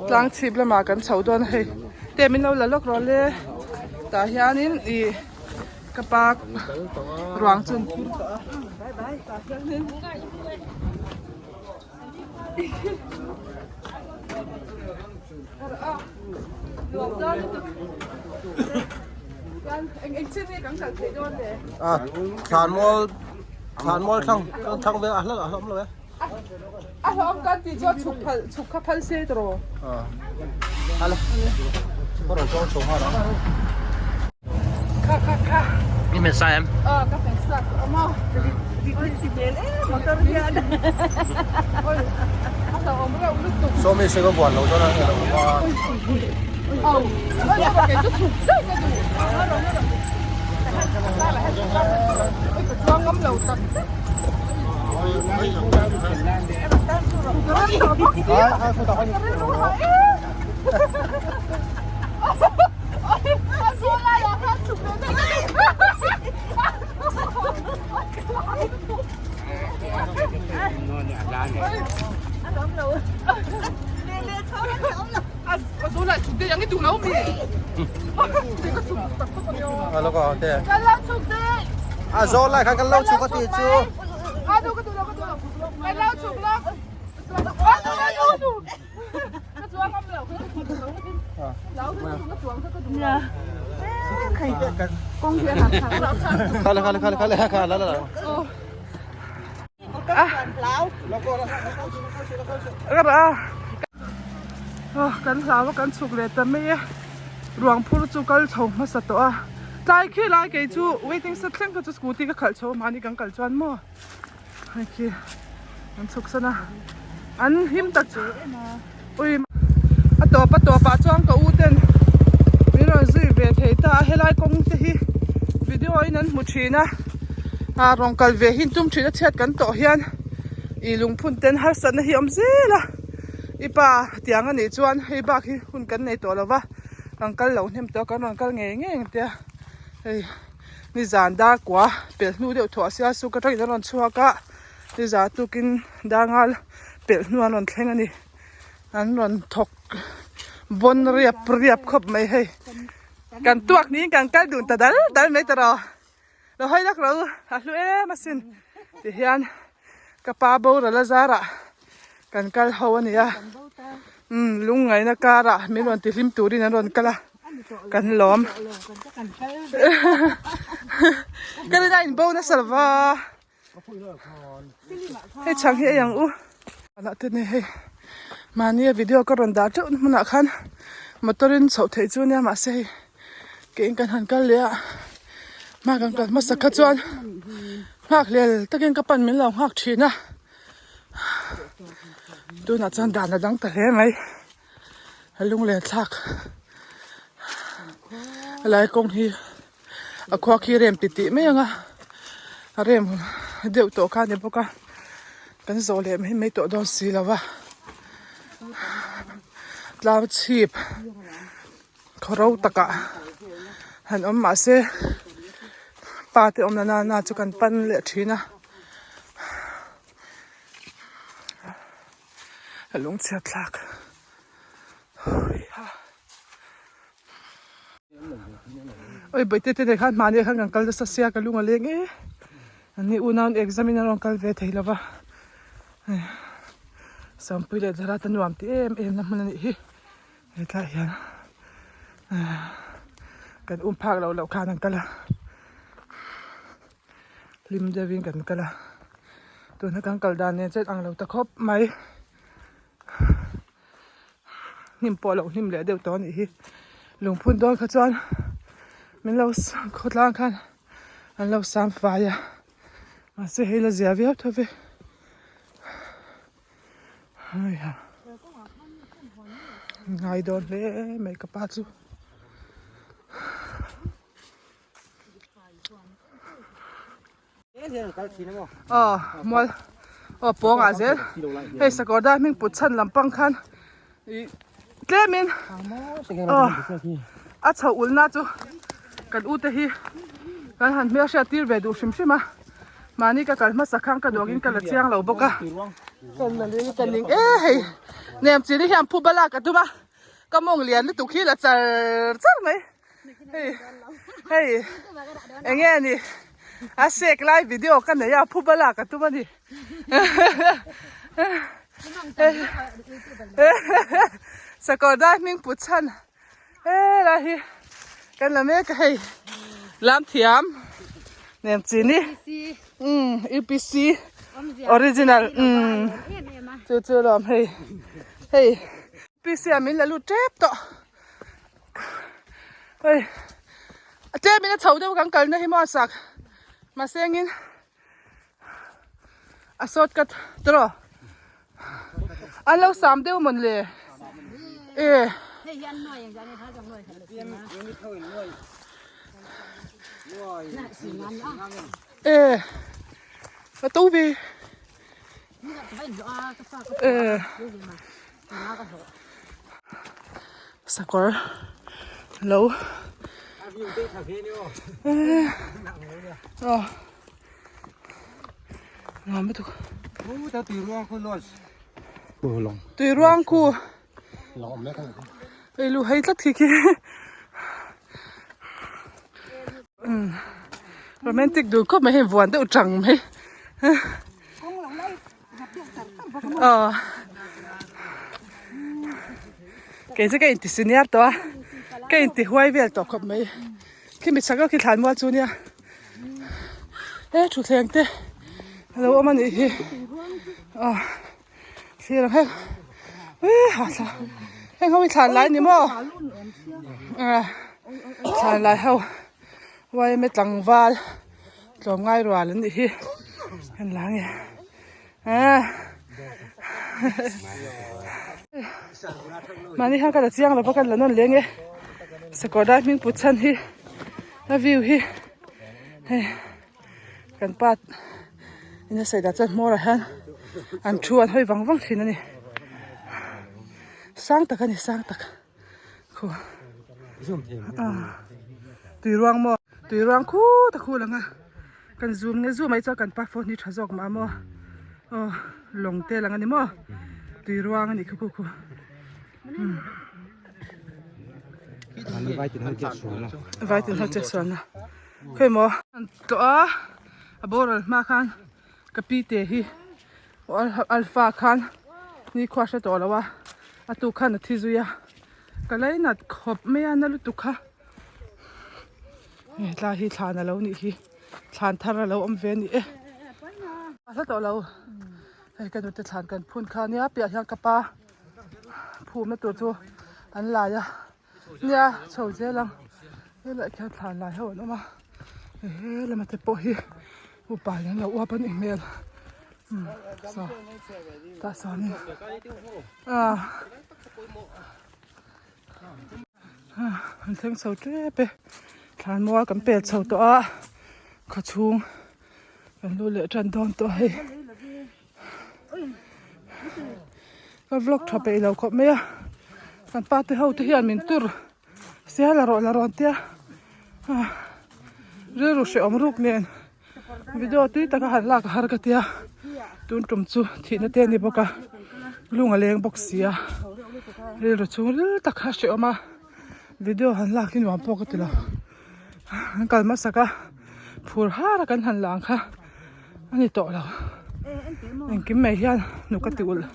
Tlang chhip lamah kan chho dawn a hei. Te min lo la lawk rawh le. Tah hianin ih ka pa ruang chu an phur tawh a. Tah hianin. A thlanmual thlanmual thlang thlang vel a hla a hlawm lo e. A hlawm kan tih chuan chhuk phal chhuk kha phal se tawh rawh. A hala ka rawn chuang chho nghal ang. Kha kha kha. I hmet sa em? Aw ka hmet sa tawh a maw. Rit hmel em motor hian. Oi a hlauhawm reuh lutuk. Saw mi se ka buan lo chuan a lo awm a. Au oi kei chu chhuk daih ka duh. Oi ka chuang ngam lo tak tak. A zawl lai khan kan lo chhuk a tih chu. Khale khale khale khale kha la la la. Kan hlau a kan chhuk leh ta mai e ruang phur chu kal chho hmasa tawh a tlai khi lai kei chu waiting shed thleng kha chu scooty ka khalh chho a mahni kan kal chuan maw hei khi an chhuk san a an him tak chu ui a tawp a tawp ah chuan ka u ten min rawn zui ve thei ta a helai kawng te hi video in an hmu thin a ah rawn kal ve hi tum thin a chhiat kan tawh hian ih lungphun ten harsatna hi a awm zel a i pa tiang a nih chuan hei bak hi hun kan nei tawh lo va kan kal lo hnem tawh a kan rawn kal ngei ngei ang tia hei. Nizan dar kua pelh hnu deuh thuah sia suk atangin an rawn chhuak a, nizan tukin dar ngal pelh hnu an rawn thleng a ni. An rawn thawk bawn riap riap khawp mai hei. Kan tuak niin kan kal dun ta dal dal mai ta rawh. Lo hawi lak lo a hlu em asin tihian ka pa boral a zarah kan kal ho a ni a. Umm lungngaihna karah min rawn tihlim turin an rawn kal a. Kan lawm. Ka rin a in bo nasa lova. Hei chhang hi ei ang u. Lah te nei hei. Mahni a video ka rawn dah teuh na hmunah khan motor in chhoh theih chu nia mahse hei ke in kan han kal leh a. Hma kan kal hmasa kha chuan nghak hlel takin ka pan min lo nghak thin a. Tunah chuan dan a dang ta hle mai. A lunglen thlak helai kawng hi a khua khi rem ti tih mai ang a a rem deuh tawh kha a ni bawk a kan zawh leh mai mai tawh dawn si lo va tlang chhip khaw ro takah han awm mah se pa te awmna nana chu kan pan leh thin a. A lungchhiat thlak oi bawihte te nen khan hmahni ah khan kan kal nasa sia ka lung a leng e an ni unau exam in an rawn kal ve thei lova Sangpui leh Zara te nuam ti em em na hmun a nih hi hetlaiah hian kan um phak loh loh khan an kal a. Hlim deuhin kan kal a, tuna kan kal dan nen chuan ang lo ta khawp mai. Hnim pawh a lo hnim leh deuh tawh a nih hi. Lungphun dawn kha chuan min lo khawtlang khan an lo sam fai a, mahse hei la zia viau tho ve. Heiha ngai dawn hle mai ka pa chu. Aw mual aw pawng ah zel hei sakawr dar hming put chhan lampang khan ih tlemin aw a chhoh ulh na chu kan u te hi kan han hmelhriat tir ve duh hrim hrim a mahni ka kal hmasa khan ka duangin ka la chiang lo bawk a. Kan la leng ka ning e hei nem chi ni hian phu bala ka tum a ka mawng lian lutuk hi la char char mai hei hei enge ni a sek lai video ka nei a phu bala ka tum a ni sakawr dai hming put chhan helai hi kan la mek a hei lam thiam nem chi ni umm UPC original umm chu chu lawm hei hei UPC ah min la lut tep tawh hei a tlem in a chho deuh kan kalna hi maw a sak mahse engin a shortcut tawh an lo sam deuh mawn le e e a to ve e sakawr lo aw nuam lutuk tui ruang khu ei lu hei tlat khi khi romantic dul khawp mai hei vuan deuh tang mai Aw kei chu ka inti senior tawh a ka inti huai vel tawh khawp mai khimi chak lawk hi thlan mual chu nia he thutthleng te a lo awm a nih hi aw thlir ang heng ha thla heng ho hi thlan lai a ni maw thlan lai ho yma tlangval. Tlawmngai rual an nih hi kan la nge ah mahni khan ka la chiang lova kan la nawn leng e sakawr dai hming put chhan hi a view hi hei kan pa in a sawi dah chuan hmawrah hian an thu an hawi vang vang thin a ni sang tak a ni sang tak. Khu tui ruang maw tui ruang khut a khul ang a kan zoom nge zoom mai chuan kan pa phone hi tha zawk mah maw aw lawng te lang a ni maw tui ruang a nih khu khu khu vai tin ho che sual na khawi maw an tlawh a a boral hma khan ka pi te hi alpha khan nikhua hre tawh lo a a tuk khan a thi zui a ka lainat khawp mai a na lutuk kha hetlai hi thlan a lo nih hi thlan thar a lo awm ve a ni e a hla tawh lo hei ka nute thlan kan phun kha ania piah hian ka pa phumna tur chu an lai a. Nia chho zel ang helaiah khian thlan lai ho an awm a he lama te pawh hi upa in an lo uap a nih hmel umm saw tah sawnin ah an thleng chho tep e thlan mual kan pel chho tawh a khaw chhung kan lu leh tan dawn tawh a hei. Ka vlog tha peih lo khawp mai a kan pa te ho te hian min tur sia la rawh la rawn tia rilru hrehawm ruk nen video tui taka han lak a har ka tia tun tum chu thihna te a ni bawk a lung a leng bawk si a rilru chhung ril tak kha a hrehawm a video han lak hi nuam pawh ka ti lo an kal hmasak a phur har a kan han la ang kha. A ni tawh lo engkim mai hian nuk a ti ulh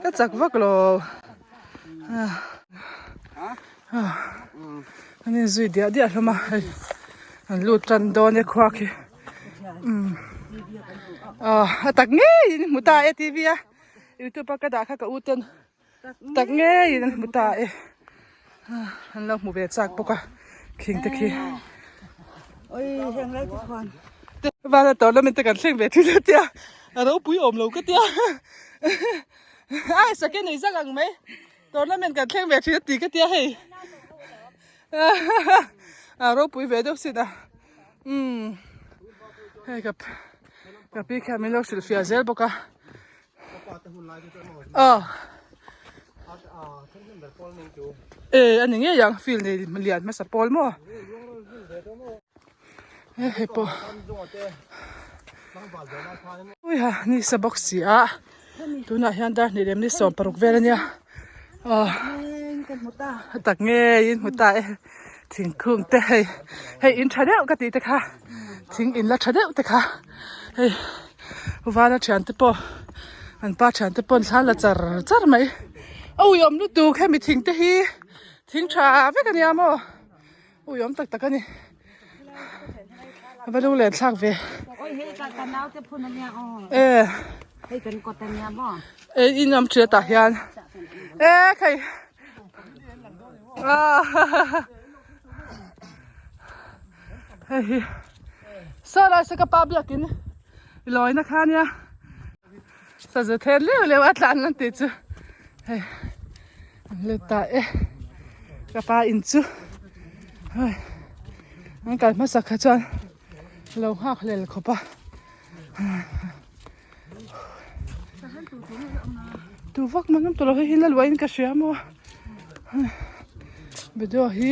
ka chak vak lo an inzui diah diah hlawm a hei an lut tan dawn e khua khi umm a tak ngeiin hmu ta e tv a youtube a ka dah kha ka u ten Tak ngeiin an hmu ta e an lo hmu ve chak bawk a khing te khi vana tournament te kan thleng ve thin a tia a ropui awm lo ka tia ai sake nei zak ang mai tournament kan thleng ve thin a ti ka tia hei a ropui ve deuh sin a umm hei ka ka pi khian min lo hrilhfiah zel bawk a. Aw e ani ngei ang field nei lian hmasa pawl maw he hei pawh. Uiha ni sa bawk si a tunah hian dar hnih lem ni 16 vel ania aw tak ngeiin hmu ta e thingkung te hei hei in tha deuh ka tih te kha thing in la tha deuh te kha hei vala thian te pawh an pa thian te pawh an thla la char char mai a uiawm lutuk hemi thing te hi thing tha vek ania maw. Ui awm tak tak a ni. A va lung len thlak ve. Oi hei ka ka nau te phun ania aw. E. Hei kan kawt ania maw. E in awm ṭhiat ah hian. E khei. Ah. Hei hi. Saw lai se ka pa biakin i lawina kha ania. Sazu then leu leu a tlan an tih chu hei an let ta e ka pa in chu hei an kal hmasa kha chuan lo nghak hlel khawp a tu vak man awm tawh lo hei hi la luahin ka hria maw video hi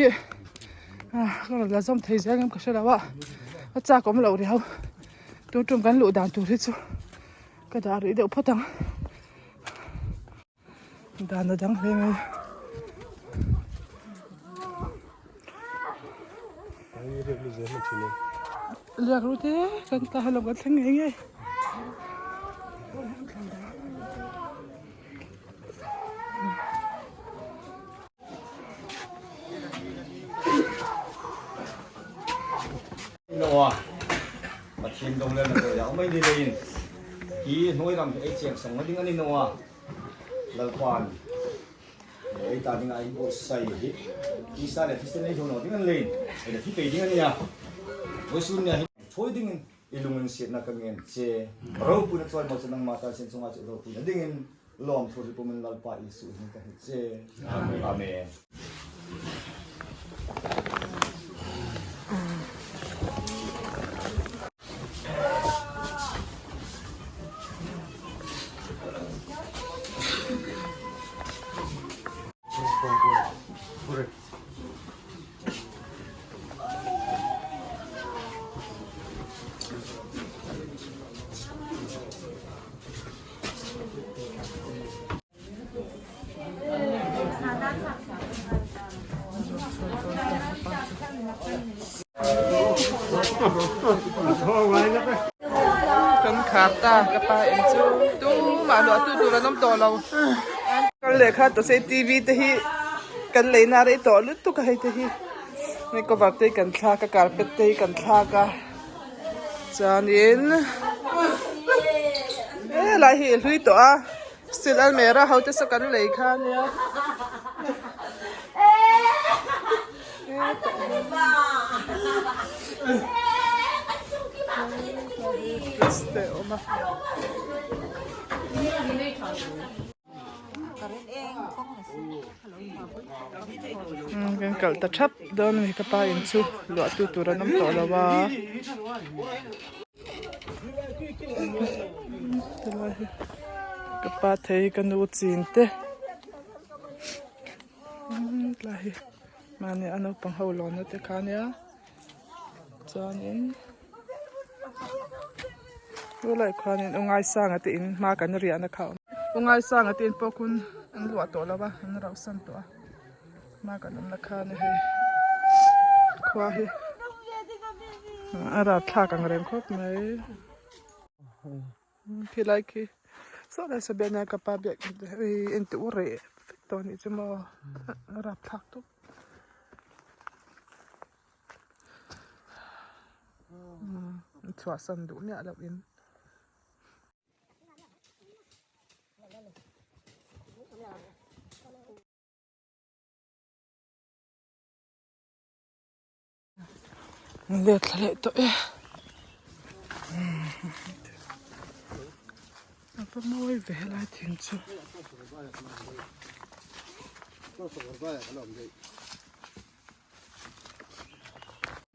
ah ka rawn la zawm thei zel em ka hre lo a a chak awm loh riau. Tun tum kan luh dan tur hi chu ka dah rih deuh phawt ang dan a dang hle mai liak ru te kan ta halawm kan thleng ngei ngei Pathian dong le na doi dah mai ni lein hi hnuai ram hi ei chiang sang ding ani noa lalpan ei ta ding ai bo sai hi isa le thisen ei hono ding an lein ei le thi pe ding ania voi sun ne hi thoi ding in ilungin siatna ka ngen che ropui na chawi mo che nangma tan sin chunga che ropui na dingin lawm thu ri pumin lalpa Isu hin ka hi che amen. Kan khar ta ka pa in chu tumah luah tu tur an awm tawh lo kal leh kha tawh T V te hi kan lei na rei tawh lutuk a hei te hi hei cover te hi kan thlak a carpet te hi kan thlak a chuanin helai hi a hlui tawh a steel almera ho te saw kan lei kha ania. Te a awm a. Kan kalh ta thap dawn a ni ka pa in chu luah tu tur an awm tawh lo a. Ka pa thei ka nu chin te tlai hi mahni a naupang ho lawnna te kha ania chuanin chulaiah khuanin u ngaisanga te in hma kan riahna kha a awm u ngaisanga te in pawh khun an luah tawh lo a an rauhsan tawh a hma kan awmna kha a ni hei khua hi a rapthlak ang reng khawp mai. Khilai khi saw lai saw biakna ka pa biak en tih u reh vek tawh anih chu maw a rapthlak tawp chhuahsan duh miah loh in. Let thla leh tawh e a va mawi ve helai thing chu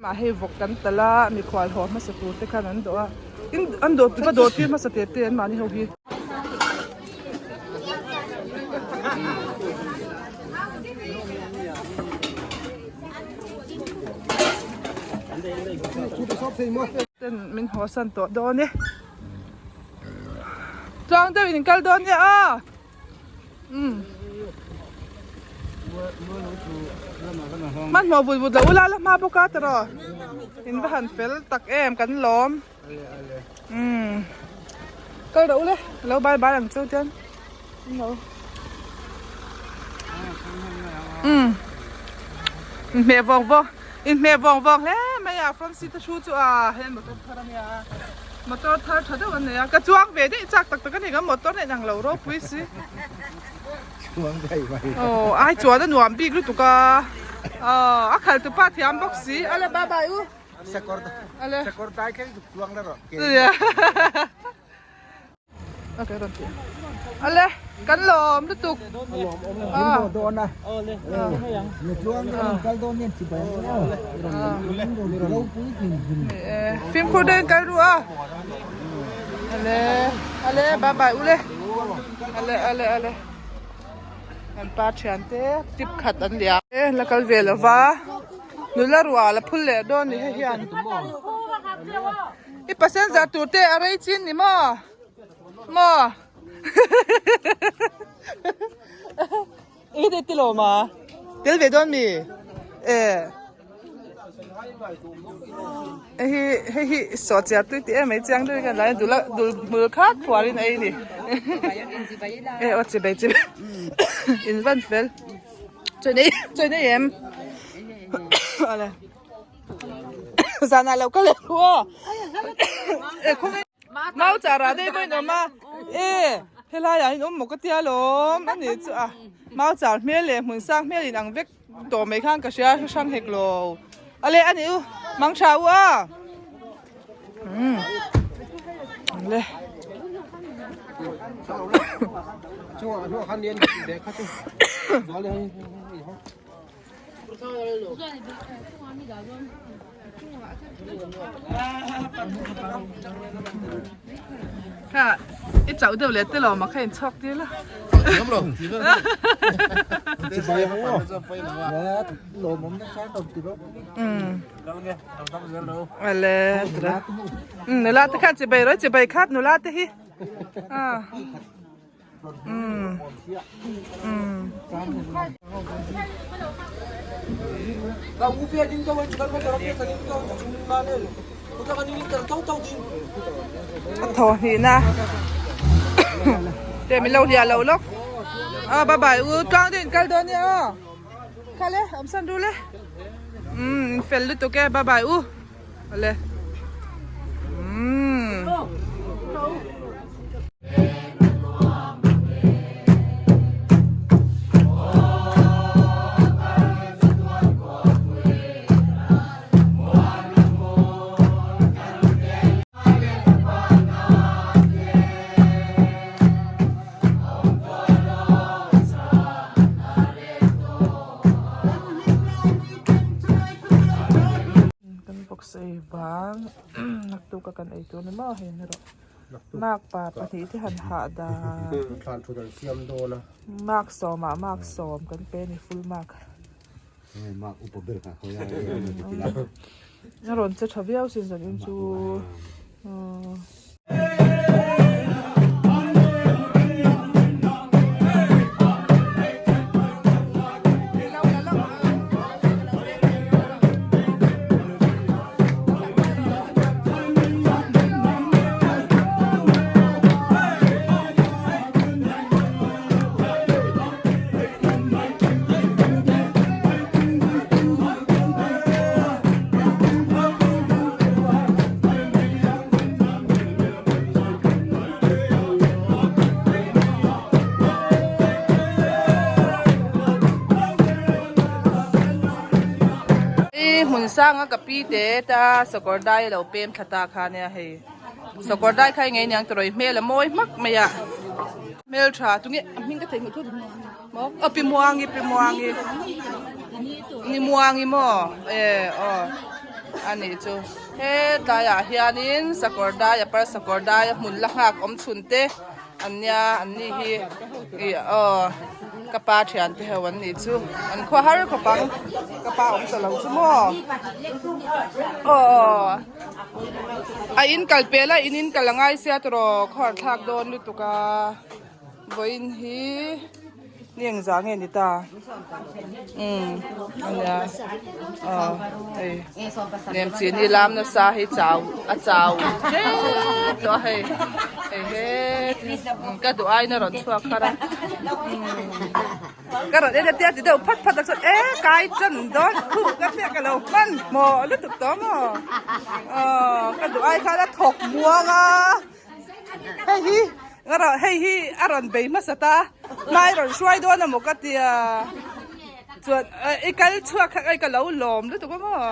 mah hei vawk kan tal a mikhual haw hmasa tur te khan an dawh a in an dawh va dawh tir hmasa te te an mahni ho hi. Ten min haw san tawh dawn e. Tluang deuh in in kal dawn nia aw. Umm. Hmanhmawh vut vut lo ula la hma bawk a tiraw. In va han fel tak em kan lawm. Umm. Kal rawh ule lo bye bye ang chu tian. Lo. Umm. Inhmeh vawng vawng inhmeh vawng vawng hle mai a front seat a thu chu a hei motor thar a nia motor thar tha deuh an nei a ka chuang ve daih chak tak tak a ni ka motor nen ang lo ropui si aw ai chuan a nuam bik lutuk a aw a khalh tupa thiam bawk si ale bye bye u ale Okay, rawn ti. Ale, kan lawm lutuk. Ah. Dawn a. Kal dawn nen chi bai ang. Fimkhur deuhin kal ru a. Ale, ale, bye bye ule. Ale, ale, ale. Kan pa thian te tip khat an liam. E, la kal ve lova. Nula rual a phul leh dawn ni hei hian. I passenger tur te a rei chin ni maw? Maw? I te ti lo ma? Tel ve dawn mi? E. Hei hei hi saw chiar tui ti em mai chiang deuhin kan lai dul dul hmul khat phuarin a ei ni. E aw chibai chibai in van fel. Chawi nei chawi nei em? Ale. Zanah lo ka leh ru aw. Mau char ah daih pawh in awm a e helai ah in awm maw ka tia lawm a nih chu a mau char hmel leh hmun sang hmel in ang vek tawh mai khan ka hria hrang hek lo a leh a nih u mang tha u a umm le. Kha i chauh deuh leh te lo ma kha in chhuak tir la. Ale nula te khan chibai ro chibai khat nula te hi. A thaw hnihna te min lo hliah lo lawk a bye bye u tluang deuh in kal dawn nia aw kha le awm san ru le umm in fel lutuk e bye bye u ale umm. Kan vawksa ei vang naktuk a kan ei tur ni maw hei ni rawh makpa pahnih te han hah dan mark sawmah mark sawm kan pe a ni full mark a rawn che tha viau sin zan in chu. I hmun sanga ka pi te ta sakawr dai a lo pem thla ta kha nia hei sakawr dai kha engei niang tawrh hmel a mawi hmak mai a hmel tha tunge a hming ka theih hmuh thut maw aw pi muangi pi muangi ni muangi maw e aw a nih chu hetlaiah hianin sakawr dai a par sakawr dai a hmun la nghak awm chhun te. An nia an ni hi ih aw ka pa thian te ho an nih chu an khua har khawp ang ka pa awm ta lo chu maw aw a in kal pel a in in kal a ngai sia tawh khawhar thlak dawn lutuk a vawiin hi. Ni engzah nge ni ta? Umm ania aw hei nem chini lam nasa hei chau a chau tep tawh a hei hei he ka duh aiin a rawn chhuak har a ka rawn en a tia ti deuh phat phat a chuan e kai chan dawn khuh ka hriat ka lo hman hmawh lutuk tawh maw aw ka duh ai khan a thawk muang a. Hei hi nga rawh hei hi a rawn bei hmasa ta hmai rawn hruai dawn amaw ka tia chuan i kal chhuak kha ka lo lawm lutuk a maw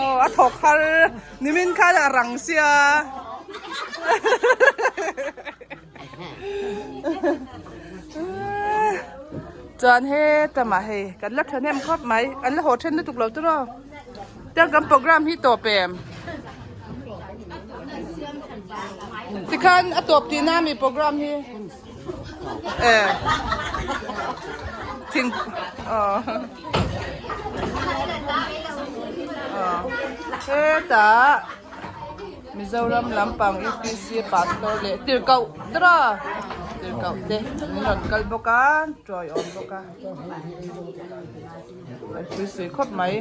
aw a thawk har nimin khan a rang sia chuan hetamah hei kan la thahnem khawp mai an la haw then lutuk lo tur aw. Tiang kan program hi tawp em? Tikhan a tawp tihna ami program hi? Eh. Thing oh. Oh. Hetah Mizoram lampang UPC pastor leh tirhkoh tawh tirhkoh te an rawn kal bawk a tawiawm bawk a. An pui sui khawp mai.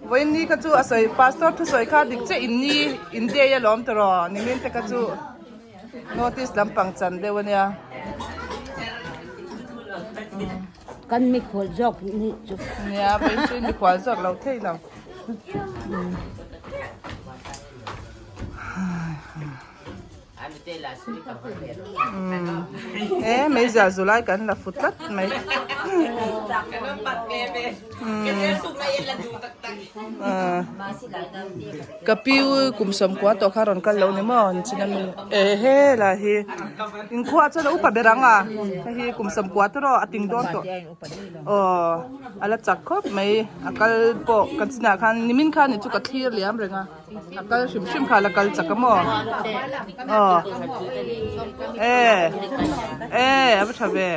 Vawiin ni kha chu a sawi pastor thusawi kha dik chiah in ni in day a lawm tawh nimin te kha chu notice lampang chan deuh a nia. Kan mikhual zawk ni chu. Nia vawiin chu in mikhual zawk lo thei lo. E meizial zu lai kan la fu tlat mai. Ka pi kum sawmkua tawh kha rawn kal lo ni maw ni chin ami e he lai hi inkhua chuan a upa ber ang a hei hi kum sawmkua te rawh a ting dawn tawh aw a la chak khawp mai a kal pawh kan chinah khan nimin khan ni chu ka thlir liam reng a. A kal hrim hrim kha la kal chak a maw? Aw. E. E, a va tha ve.